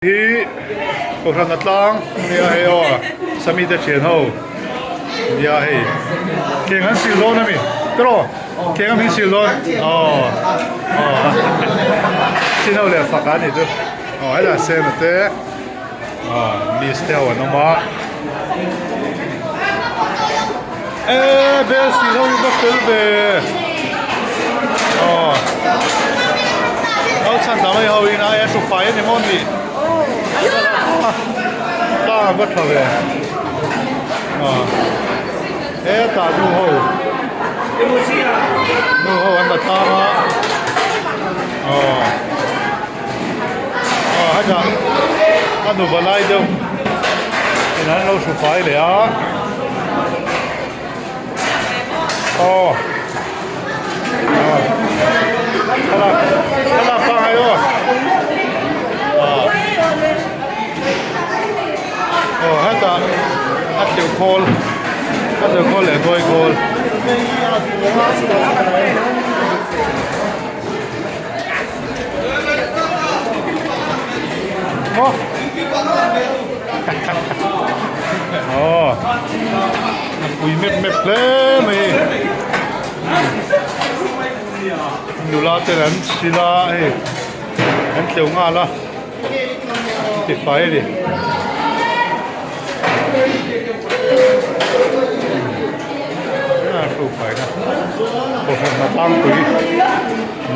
Hi kohhran a tlang nia hei aw Sami te thian ho nia hei kheng an sil dawn ami tiraw kheng an sil dawn aw aw chin ho leh fak a ni chu aw helai sen a te aw miss te ho an awm a e bel sil ho hi va fel ve aw nau chhan dang ho in a e hru fai a ni maw ni ta va tha ve aw hetah nu ho nu ho an la tlang a aw aw hetah a nu valai deuh in an lo hru fai leh a aw aw thlalak thlalak pangai aw aw aw hetah a tleuh khawl a tleuh khawl leh dawi khawl. Maw aw a pui mep mep hle mai nula te an sil a hei an tleuh nghal a an ti fai a ni. Kohhran a tlangpui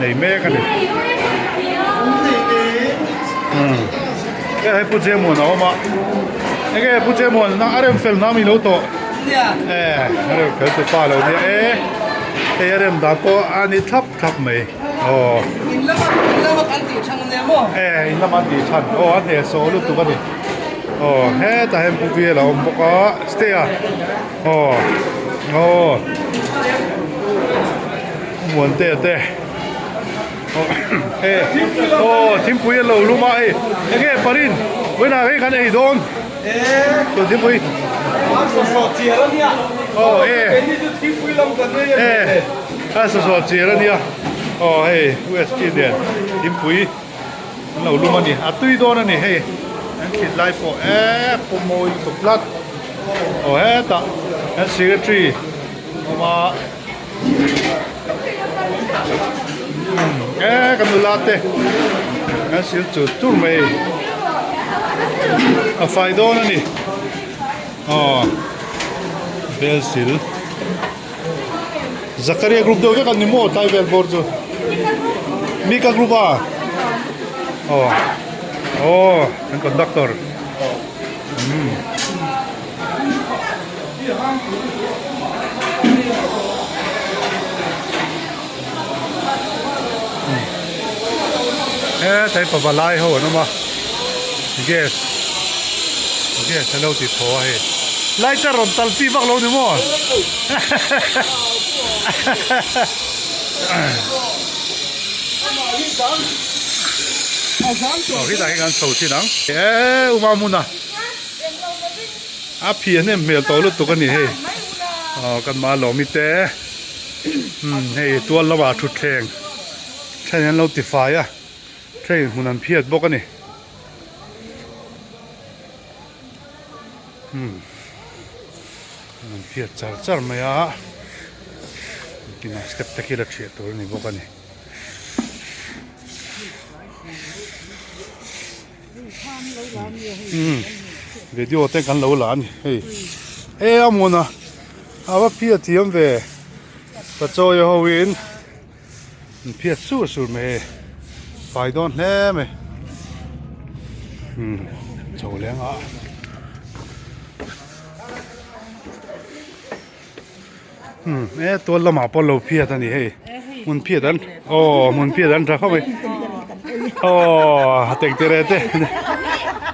nei mek a ni. Hei Pu Jemuan a awm a, enge Pu Jemuan a rem fel na mi lo tawh e a rem fel tu pa lo nia e hei a rem dan pawh a ni thlap thlap mai aw in lama in lama kan tih than ania maw e in lama an tih than aw a hnehsawh lutuk a ni aw hetah hian Pu Bial a awm bawk a stay a aw aw Muantea te. Aw thingpui a lo lum a hei enge parin vawiinah hei kan ei dawn chuan thingpui aw e e a sawsaw chiar a nia aw hei UST nen thingpui an lo lum a ni a tui dawn a ni hei an thlit lai pawh e pawmawi lutuk tlat aw hetah an secretary awm a. E kan nula te an sil chur chur mai a fai dawn a ni aw bel sil Zakaria group deuh vek an ni maw tlai vel bawr chu Mika group a aw aw an conductor umm. Hetlai pavalai ho an awm a gas gas an lo ti thaw a hei lighter rawn tal pi vak lo ni maw aw khi tah hian kan chho chin ang e uma hmun a. A phi a hnem hmel tawh lutuk a ni hei aw kan mah lawmi te umm hei tual lamah thutthleng then an lo ti fai a train hmun an phiat bawk a ni umm an phiat char char mai a kinah step te khi la thiah tur a ni bawk a ni. Video te kan lo la a ni hei e a hmun a a va phiat thiam ve pachawi ho in an phiat sur sur mai hei fai dawn hle mai umm chho leng a umm e tual lamah pawh lo phiat a ni hei hmun phiat an aw hmun phiat an tha khawp mai aw tek tere te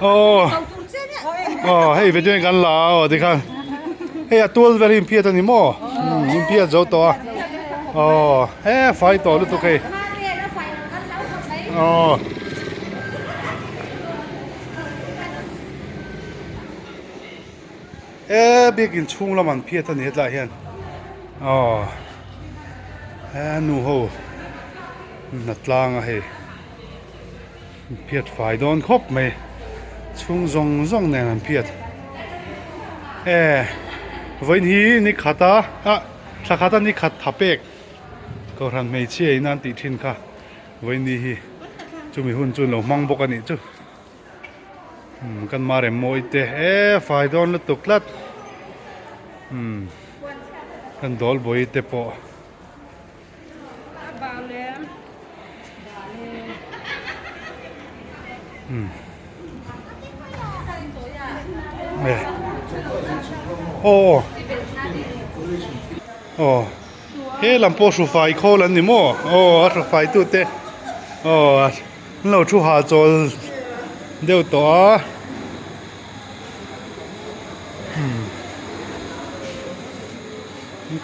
aw aw hei ve chuan kan la a aw tikhan hei a tual vel hi in phiat a ni maw umm in phiat zo tawh a aw he fai tawh lutuk hei aw. He biakin chhung lam an phiat a ni hetlai hian aw he nu ho hna tlang a hei phiat fai dawn khawp mai. Chhung zawng zawng nen an phiat. E vawiin hi ni khat a ah thla khat a ni khat tha pek kohhran hmeichhia in an tih thin kha vawiin ni hi chumi hun chu an lo hmang bawk a nih chu. Umm kan ma rem mawi te e fai dawn lutuk tlat umm kan dawl bawi te pawh. Aw aw he lam pawh hru fai khawl an ni maw aw a hru fai tu te aw an lo thu hahchawl deuh tawh a.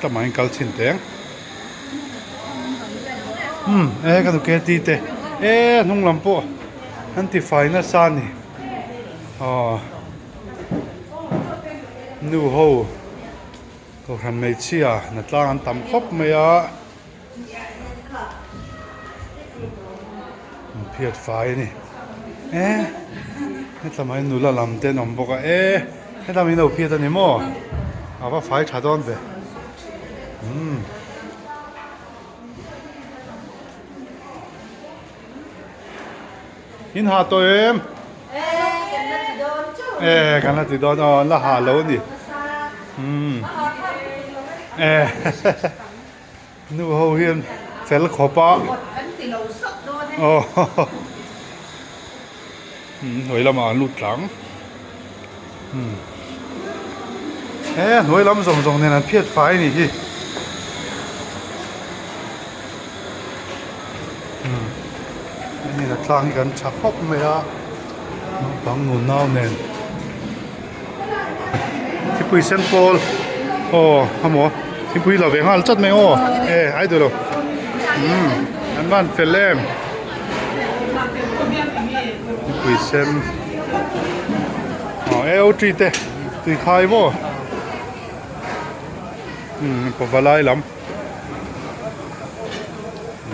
Tlama in kal chhin teng umm e ka duke ti te e a hnung lam pawh an ti fai nasa a ni aw nu ho kohhran hmeichhia hna tlang an tam khawp mai a an phiat fai a ni e hetlama hi nula lam te an awm bawk a e hetlama hi an lo phiat a ni maw a va fai tha dawn ve umm. In ha tawh em? E kan la ti dawn aw an la ha lo a ni umm e. Nu ho hian fel khawp a aw hnuai lamah an lut tlang he hnuai lam zawng zawng nen an phiat fai a nih hi hei tlang hi kan tha khawp mai a naupang nunau nen. Thingpui sen pawl aw amaw thingpui la ve nghal chat mai aw e ai duh lo umm an van fel em thingpui sen aw e o tree te tui khai maw umm pavalai lam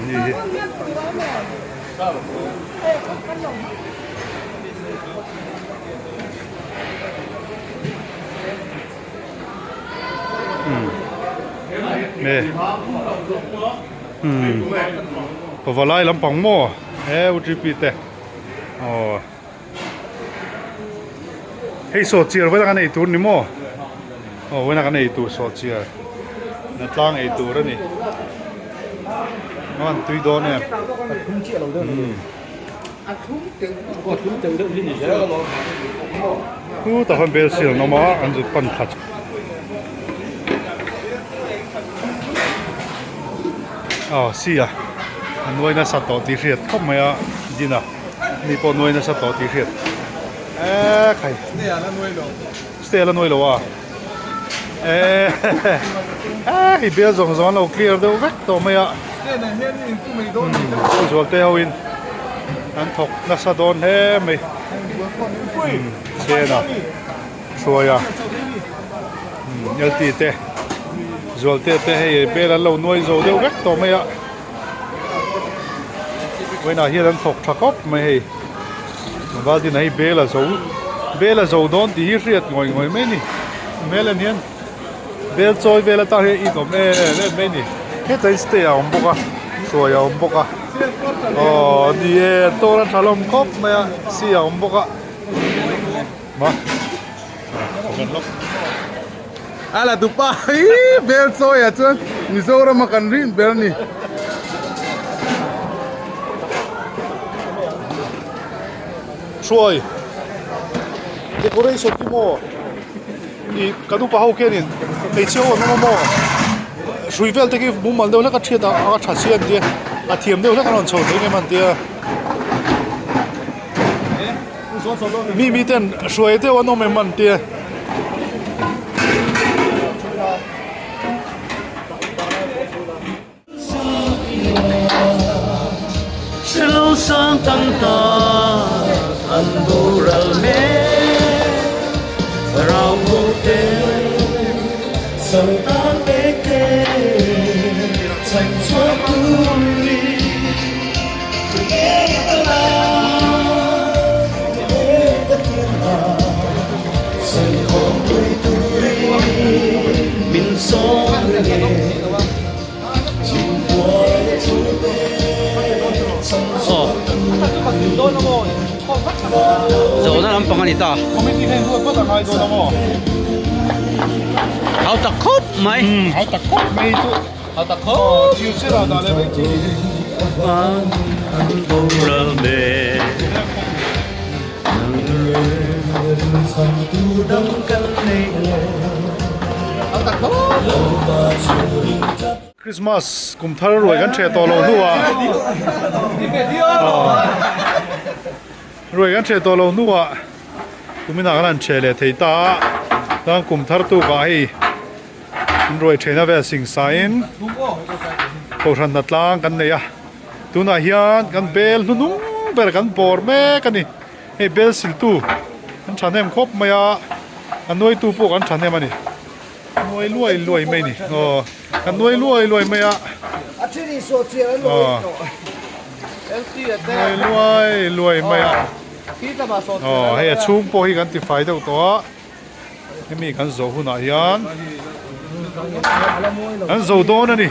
ni hi. Pavalai lampang maw he U_G_P te aw hei sawhchiar vawiin a kan ei tur ni maw aw vawiin a kan ei tur sawhchiar na tlang ei tur a ni a tui dawn em. Chu tah khan bel sial an awm a an zut pan thla aw si a a nuai nasa tawh tih hriat khawp mai a din a ni pawh nuai nasa tawh tih hriat eee khai stay a la nuai lo a eee hei bel zawng zawng an lo clear deuh vek tawh mai a zualte ho in an thawk nasa dawn hle mai chena hruaia L T te zualte te hei bel an lo nuai zo deuh vek tawh mai a vawiinah hian an thawk tha khawp mai hei Valdin hei bel a zo bel a zo dawn tih hi hriat ngawih ngawih mai a ni hmel en hian bel chawi vel atang hian in awm em em mai a ni hetah hian stay a awm bawk a hruai a awm bawk a aw ni e an tawr a tha hlawm khawp mai a si a awm bawk a ma A la dupa hi bel chawi ah chuan Mizoram a kan rin ber a ni. Hruai decoration hi maw ih kan upa ho khianin hmeichhia ho an awm a maw hrui vel te khi mumal deuh hlek a thiat a a tha si an tia a thiam deuh hlek a rawn chho thei em an tia. Mi mi ten hruai deuh an awm em an tia. Zawhna lampang a ni ta. Committee kha inruat vat a ngai dawn a maw? Hau tak khawp mai. Umm hau tak khawp mai chu. Hau tak khawp. Thil chira dah leh mai chi. Christmas kum thar ruai kan ṭheh tawh loh hnuah ruai kan ṭheh tawh loh hnuah kuminah kan han ṭheh leh thei ta a chuan kum thar tukah hei an ruai ṭhehna vel sing sain kohhran hna tlang kan nei a tunah hian kan bel hnunung ber kan bawr mek a ni hei bel siltu an ṭhahnem khawp mai a a nuaitu pawh kan ṭhahnem a ni. Nuai luai luai mai ni aw ka nuai luai luai mai a A then in saw chiar an lo en tawh. Nuai luai luai mai a aw hei a chhung pawh hi kan ti fai deuh tawh a hemi kan zawh hunah hian kan zo dawn a ni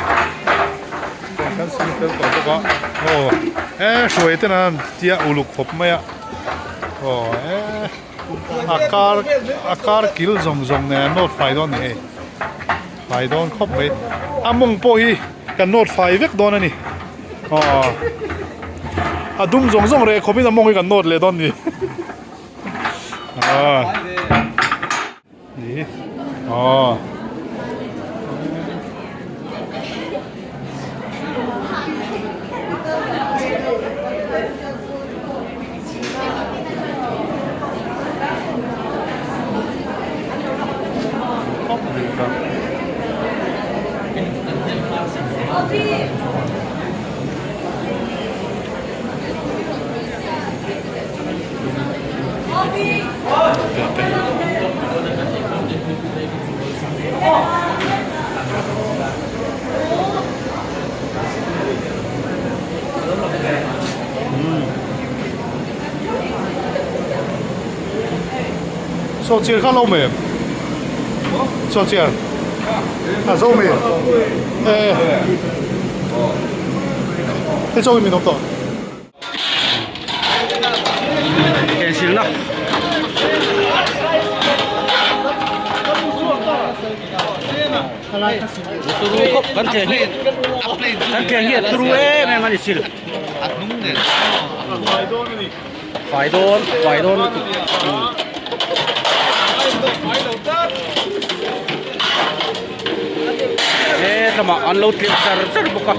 kan sil fel tawh bawk a aw e hruai ten an tia uluk khawp mai a aw e. A kar a kar kil zawng zawng nen an nawt fai dawn a ni hei fai dawn khawp mai a mawng pawh hi kan nawt fai vek dawn a ni aw a dum zawng zawng reh khawpin a mawng hi kan nawt leh dawn a ni aw aw. Saw chiar kha lo mai em? Saw chiar a zo mai em? Hei chaw in min awm tawh. Ensilna turu khawp kan thleng hi kan thleng hi a turu em em a ni sil fai dawn fai dawn lutuk he lamah an lo tleuh char char bawk a.